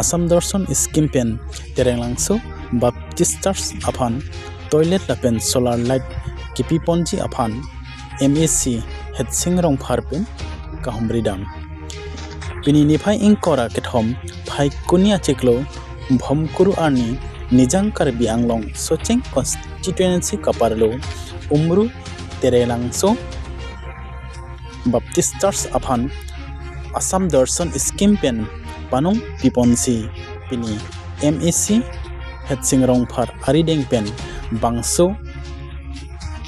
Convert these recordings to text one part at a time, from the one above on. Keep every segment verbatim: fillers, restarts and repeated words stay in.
Assam Darshan scheme pen Terenglangso Baptist Church aphan toilet lapen solar light kepiponji aphan M A C Hetsing Rongphar pen kahumri dam. Pini niphai ingkoi ra kethom Phaikuni achiklo Bhomkuru arni Nijang Karbi Anglong Socheng constituency kaparlo Umru Terenglangso Baptist Church aphan Assam Darshan scheme pen panong piponsi pini M A C Hetsing Rongphar arideng pen bangso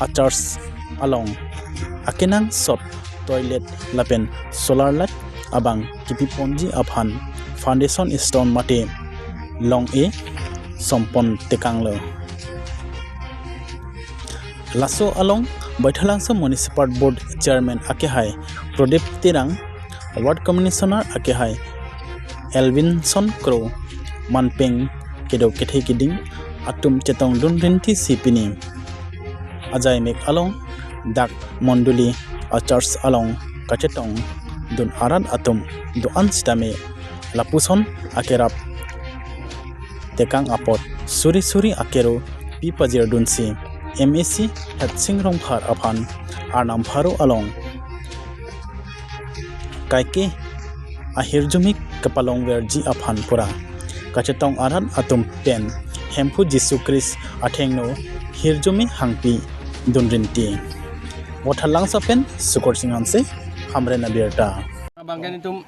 a church along akenangsot toilet lapen solar light abang kepiponji aphan foundation stone mate long-e sompon tekanglo. Laso along Baithalangso Municipal Board Chairman akehai Pradip Terang, Ward Commissioner akehai Elvinson Kro, manpeng kedo kethe kiding atum chetongdun rinti si pini ajaimek along dak mondoli a church along kachetongdun arat atum do-an sitame lapuson akerap tekang apot suri suri akero pipajirdunsi M A C Hetsing Rongphar aphan Arnam Pharo along kaike ahirjume kapalongverji aphan pura kachetong arat atum pen Hemphu Jisu Christ athengno hirjume hangpidun rinti. Baithalangso pen Sukor Sing Hanse, Hamren Abirta. Abang ke nelitum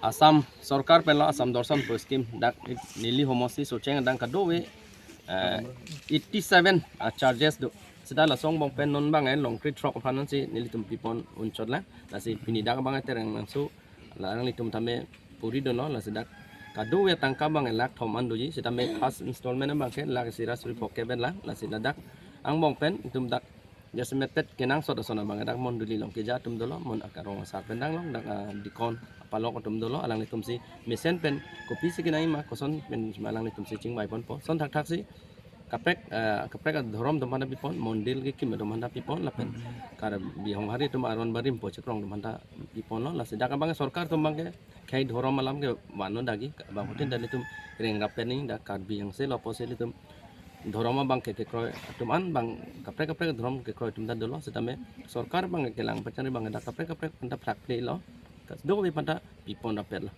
Assam Sorkar penlo Assam Darshan pu scheme dak neli homosti Socheng adang kadokave, eh, eighty seven, ah, churches do. Seta laso angbong pen non abang, eh, longkri throk aphan si nelitum pipon unchot lang. Lasi pini dak abang, eh, Terenglangso alanglitum tame puri dono, lasi dak kadokave tangka abang, eh, lakh thom an doji. Sitame first installment abang ke lakh isi ra suri phongo kep pen lang. Lasi ladak angbong pen itum dak jasemet pet kenangsot ason abang dak mondoli along keja atum dolo, mon akarong asar pen danglong, dak, ah, deacon apalok atum dolo, alanglitum si mesen pen kopisi kenangji ma, koson pen ma alanglitum si chingvaiponpo. Lason thakthak si kaprek, ah, kaprek adhorom atum aphanta pipon, mondir kekim atum aphanta pipon, lapen Karbi Honghari atum aron barim po chekrong atum aphanta piponlo. Lasi dak abang sorkar atum abang ke khei dhorom alam ke vannon dagi, bangphutin ta nelitum rengrap pen nangji, dak Karbi Anglong si lapusi nelitum dhorom abang ke kekroi atum an abang kaprek kaprek dhorom kekroi atum ta dolo, sitame sorkar abang ke kelang pachan abang dak kaprek kaprek aphanta phrak plelo, kadokave aphanta pipon rapetlo.